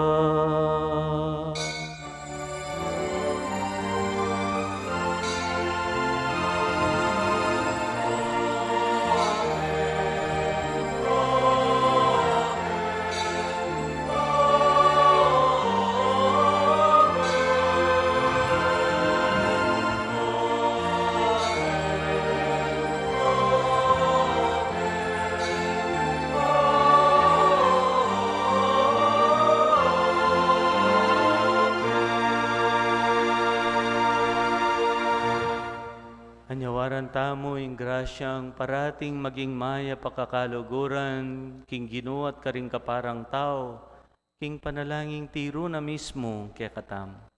Anyawaran tamu ing grasyang parating maging mayap a kakaluguran king Ginu at karing kaparang tau, king panalangin tiru na mismu kekatamu.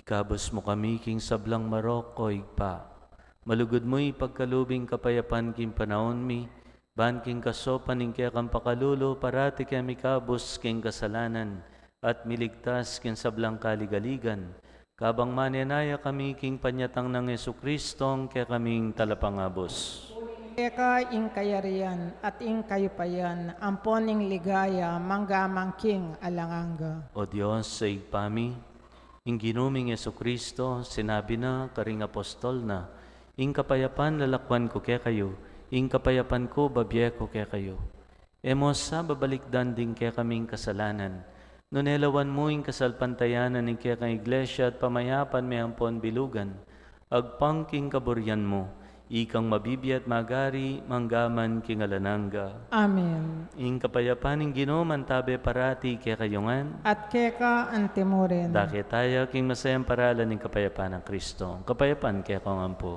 Ikabus mu kami king sablang marok, O Ibpa. Malugud mu ipagkalub ing kapayapan king panaun mi, ban king kasaupan ning kekang pakalulu, parati keng mikabus king kasalanan, at miligtas king sablang kaligaligan, kabang manenaya kami king panyatang nang Jesucristo, ing kekaming Talapangabus. Keka ing kayarian at ing kayupayan, ampon ing ligaya, mangga man king alang angga. O Dios, Ibpa mi, ing Ginu ming Jesucristo, sinabi na karing apostol na, "Ing kapayapan lalakwan ku kekayu, ing kapayapan ku babie ku kekayu." E mu sa babalikdan ding kekaming kasalanan, nune lawan mu ing kasalpantayanan ning kekang Iglesia at pamayapan me ampon bilugan, agpang king kaburian mu, ikang mabibie at magari, mangga man king alang angga. Amen. Ing kapayapan ning Ginu mantabe parati kekayu ngan. At keka antimurin. Dake taya king masayang paralan ning kapayapan nang Kristo. Kapayapan kekayu ngan pu.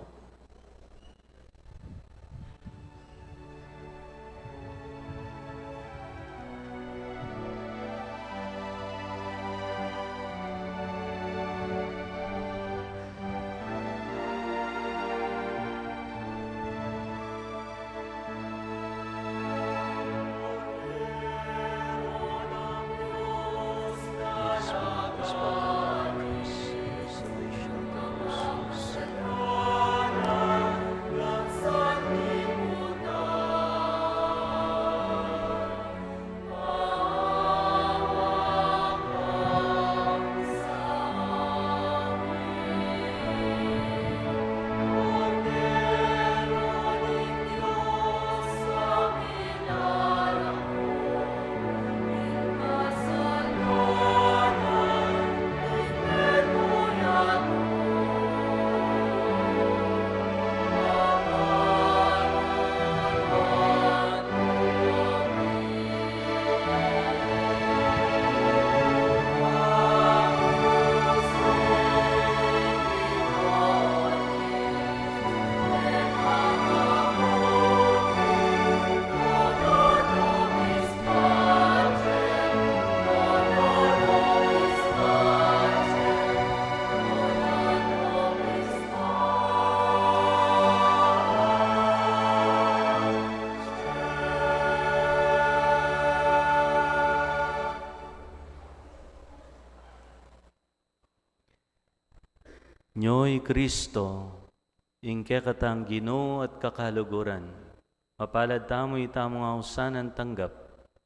Nyo i Kristo, ing kekatang Ginu at kakaluguran. Mapalad tamu, itamu ngan sana tanggap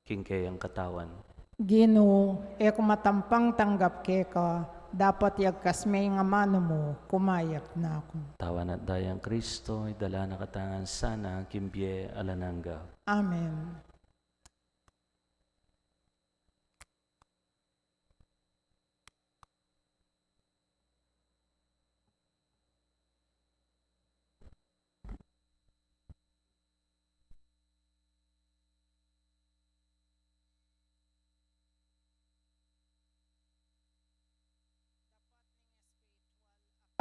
king keyang katawan. Ginu, e ku matampang tanggap keka, dapot yagkas me ing amanu mu, kumayap na ku. Katawan at dayang Kristo, idala na katamu ngan sana king bie alang angga. Amen.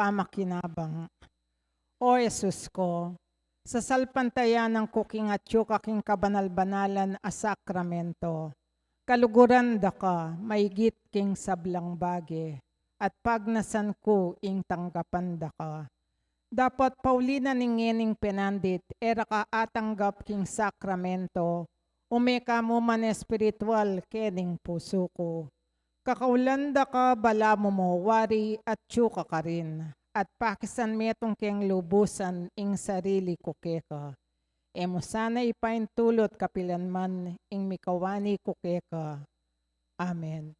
Pamakinabang. O Jesus ku, sasalpantayanan ku king atyu ka king kabanal-banalan a sakramento. Kaluguran da ka maigit king sablang bage, at pagnasan ku ing tanggapan da ka. Dapot pauli na ning ngening penandit, e ra ka atanggap king sakramento, ume ka mu man espiritual kening pusu ku. Kakaulan da ka balamu mu wari atyu ka karin, at pakisan metung keng lubusan ing sarili ku keka. E mu sana ipaintulut kapilan man ing mikawani ku keka. Amen.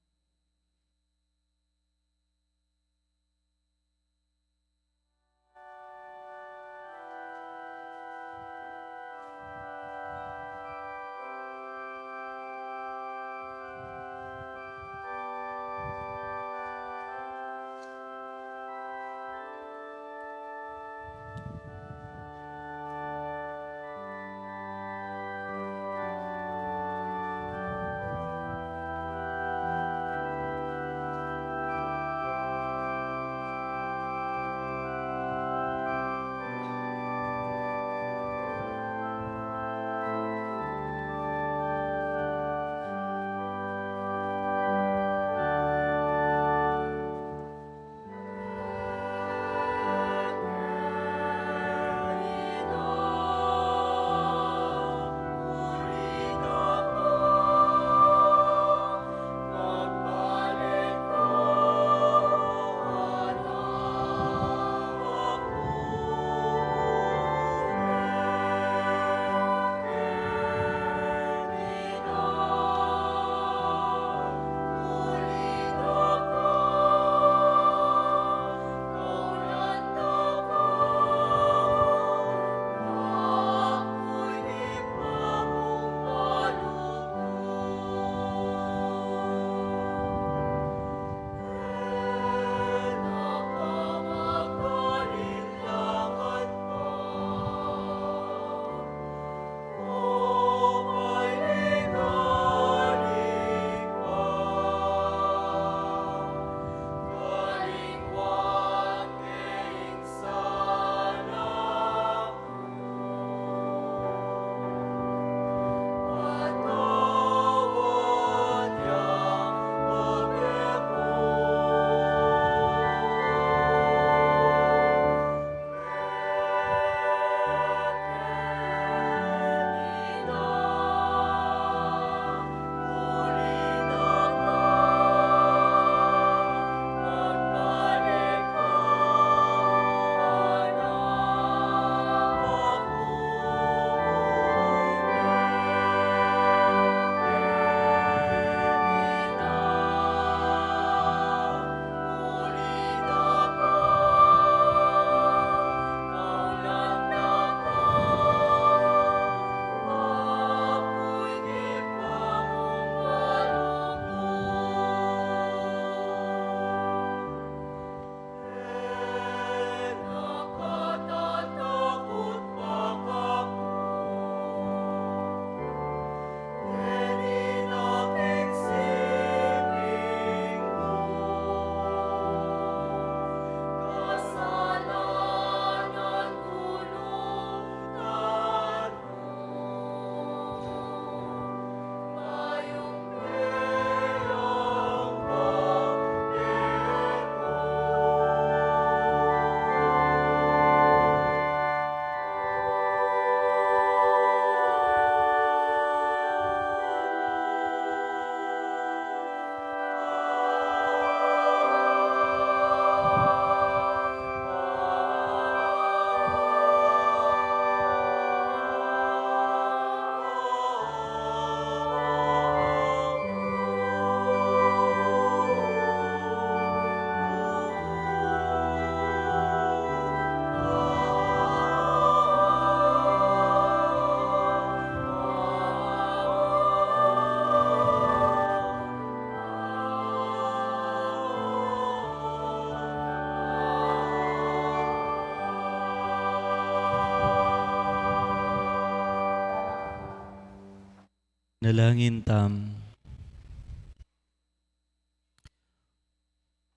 Nalangin tam.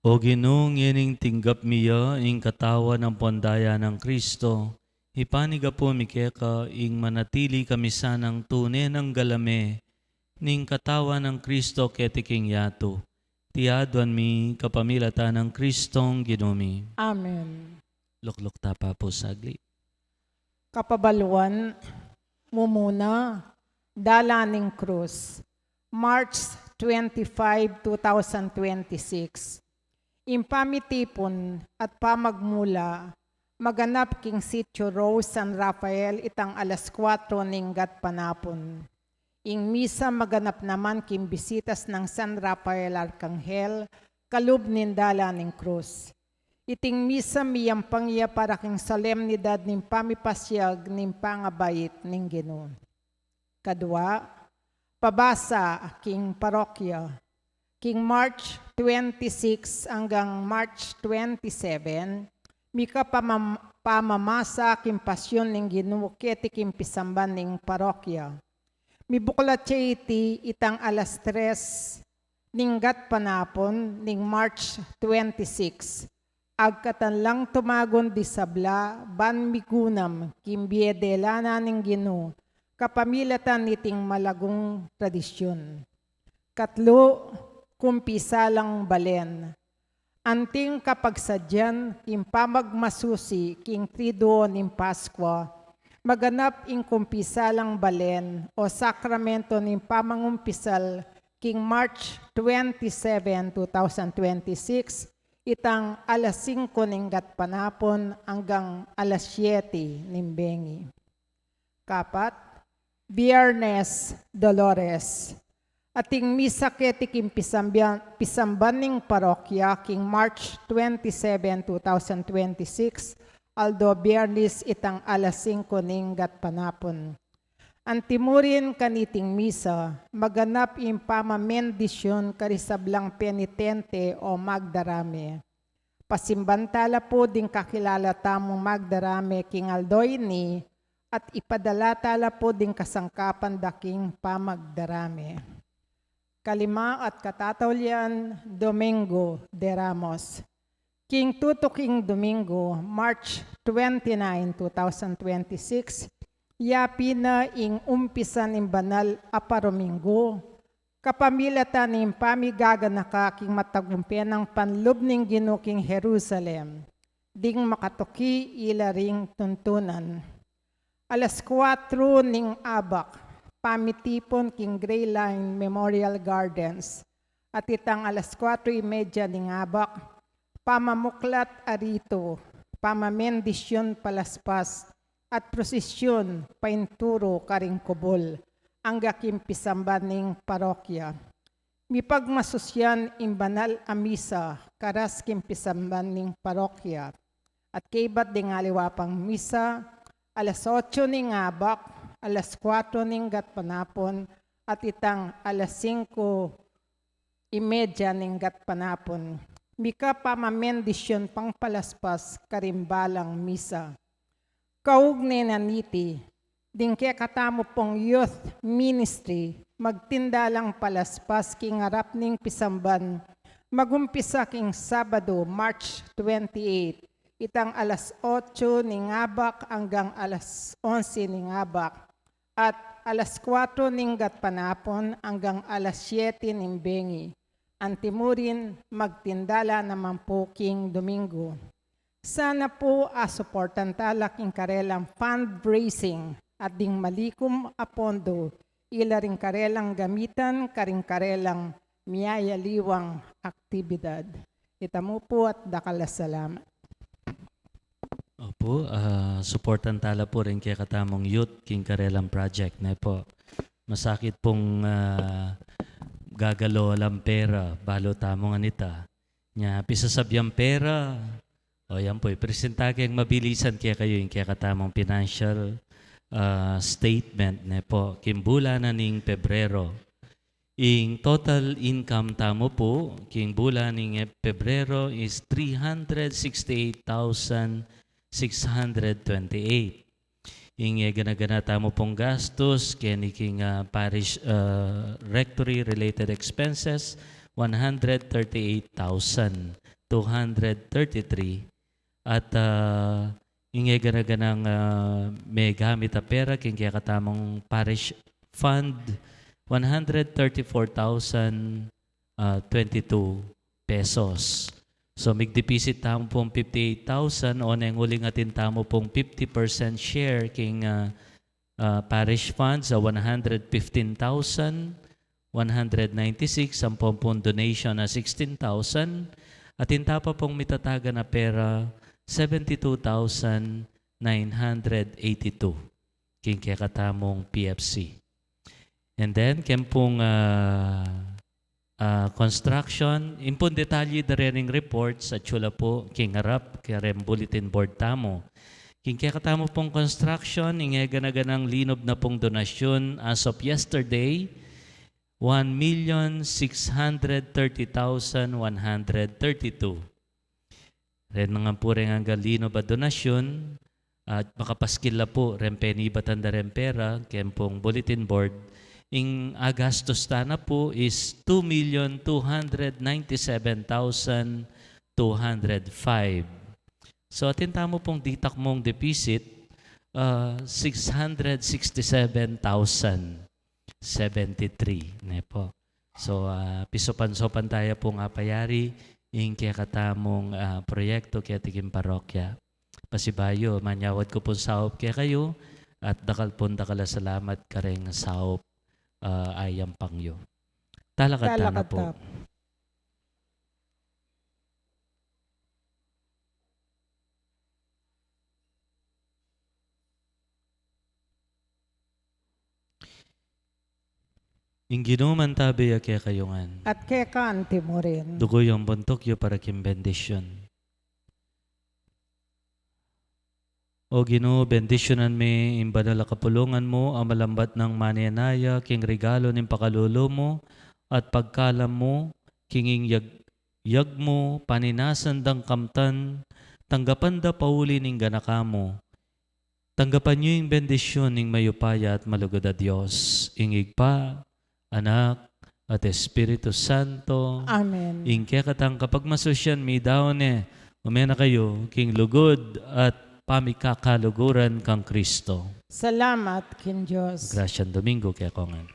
O Ginu, ngening tinggap mi ya ing katawan ampon daya nang Kristo, ipanigapu mi keka ing manatili kami sanang tune nang galame ning katawan nang Kristo keti king yatu. Iti aduan mi kapamilatan nang Kristong Ginu mi. Amen. Lukluk ta pa pu sagli. Kapabaluan, mumuna, Dala ning Krus, March twenty-five, two thousand twenty-six. Ing pamitipun at pamagmula maganap king Sitio Rose, San Rafael, itang alas kuatro ning gatpanapun. Ing misa maganap naman king bisitas nang San Rafael Arkanghel, kalub ning Dala ning Krus. Iting misa miyampang ya para king solemnidad ning pamipasiag ning pangabait ning Ginu. Kadua, pabasa king parokya. King March twenty-six anggang March twenty-seven, mika pamam-, pamamasa king Pasyon ning Ginu keti king pisamban ning parokya. Mibuklat ya iti itang alas tres ning gatpanapun ning March twenty-six. Agkatan lang tumagun di sabla ban migunam king bie dela na ning Ginu kapamilatan niting malagung tradisyun. Katlu, kumpisalang balen. Anting kapagsadyan king pamagmasusi king Triduo ning Paskwa, maganap ing kumpisalang balen o sakramento ning pamangumpisal king March twenty-seven, two thousand twenty-six, itang alas singko ning gatpanapun anggang alas siyete ning bengi. Kapat, Biyernes Dolores. Ating misa keti king pisambian-, pisamban ning parokya king March twenty-seven, two thousand twenty-six, aldo Biyernes itang alas singko ning gatpanapun. Antimurin kaniting misa, maganap ing pamamendisyun karing sablang penitente o magdarame. Pasimban tala pu ding kakilala tamung magdarame king aldo ini, at ipadala tala pu ding kasangkapan da king pamagdarame. Kalima at katataulian, Domingo de Ramos. King tutuking Domingo, March twenty-nine, two thousand twenty-six, yapin na ing umpisa ning banal a parominggu, kapamilatan ning pamigaganaka king matagumpe nang panlub ning Ginu king Jerusalem, ding makatuki ila ring tuntunan. Alas kuatro ning abak, pamitipun king Grey Line Memorial Gardens, at itang alas kuatro y media ning abak, pamamuklat a ritu, pamamendisyun palaspas, at prosisyun painturu karing kubul, angga king pisamban ning parokya. Mipagmasusyan ing banal a misa karas king pisamban ning parokya. At kaybat ding aliwa pang misa, alas otso ning abak, alas kuatro ning gatpanapun, at itang alas singko y media ning gatpanapun. Mika pamamendisyun pangpalaspas karing balang misa. Kaugnay na niti, ding kekatamu pung youth ministry, magtinda lang palaspas king arap ning pisamban, magumpisa king Sabado, March twenty-eight, itang alas otso ning abak anggang alas onse ning abak, at alas kuatro ning gatpanapun anggang alas siyete ning bengi. Antimurin, magtinda la naman pu king Domingo. Sana pu asuportan tala king karelang fundraising at ding malikum a pondo ila ring karelang gamitan karing karelang miyayaliwang aktibidad. Ita mu pu at dakal a salamat. Opo, ah, suportan tala pu ring kekatamung youth king karelang project, ne po. Masakit pung, ah, gagalo lang pera, balu tamung anita. Nya, pisasabian pera. O, yan po, ipresenta keng mabilisan kekayu ing kekatamung financial, ah, statement, ne po, king bulan na ning Pebrero. Ing total income tamu pu, king bulan ning Pebrero is three hundred sixty-eight thousand six hundred twenty-eight. Ing e gana-gana tamu pung gastus keni king, ah, parish, ah, rectory related expenses, one hundred thirty-eight thousand two hundred thirty-three. At, ah, ing e gana-ganang, ah, megamit a pera king kekatamung parish fund, one hundred thirty-four thousand, ah, twenty-two pesos. So, mig-deposit tamu pung fifty-eight thousand, o neng uling atin tamu pung fifty percent share king, ah, ah, parish funds a one hundred fifteen thousand one hundred ninety-six, ampon pung donation a sixteen thousand, at atin ta pa pung mitatagan a pera, seventy-two thousand nine hundred eighty-two, king kekatamung P F C. And then, ken pung, ah, ah, construction, ing pung detalye da reng reports, atiu la pu king arap, kareng bulletin board tamu. King kekatamu pung construction, ing e gana-ganang linub na pung donasyun as of yesterday, one million six hundred thirty thousand one hundred thirty-two. Reng ngan pu reng anggang linub a donasyun, at makapaskil la pu reng penibatan da reng pera, ken pung bulletin board, ing agastus ta na pu is two million two hundred ninety-seven thousand two hundred five. So, atin tamu pung ditak mung deposit, ah, six hundred sixty-seven thousand seventy-three, ne pu. So, ah, pisopan-sopan taya pung apayari ing kekatamung, ah, proyektu keti king parokya. Pasibayu, manyawad ku pung saup kekayu, at dakal pung dakal a salamat kareng saup, ah, ayampang yu. Talakad ta na pu. Talakad ta. Ing Ginu mantabe ya kekayu ngan. At keka anti mu rin. Dukuyan yu ing buntuk yu para king bendisyun. O Ginu, bendisyunan mi ing banal a kapulungan mu, a malambat nang manenaya king regalu ning pakalulu mu at pagkalam mu, king ing yag-, yag mu, paninasan dang kamtan, tanggapan da pauli ning ganaka mu. Tanggapan yu ing bendisyun ning mayupaya at malugud a Dios, ing Ibpa, Anak, at Espiritu Santo. Amen. Ing kekatang kapagmasusyan midaun ne, ume na kayu king lugud at pamikakaluguran kang Kristo. Salamat king Dios. Grasyang Domingo kekongan.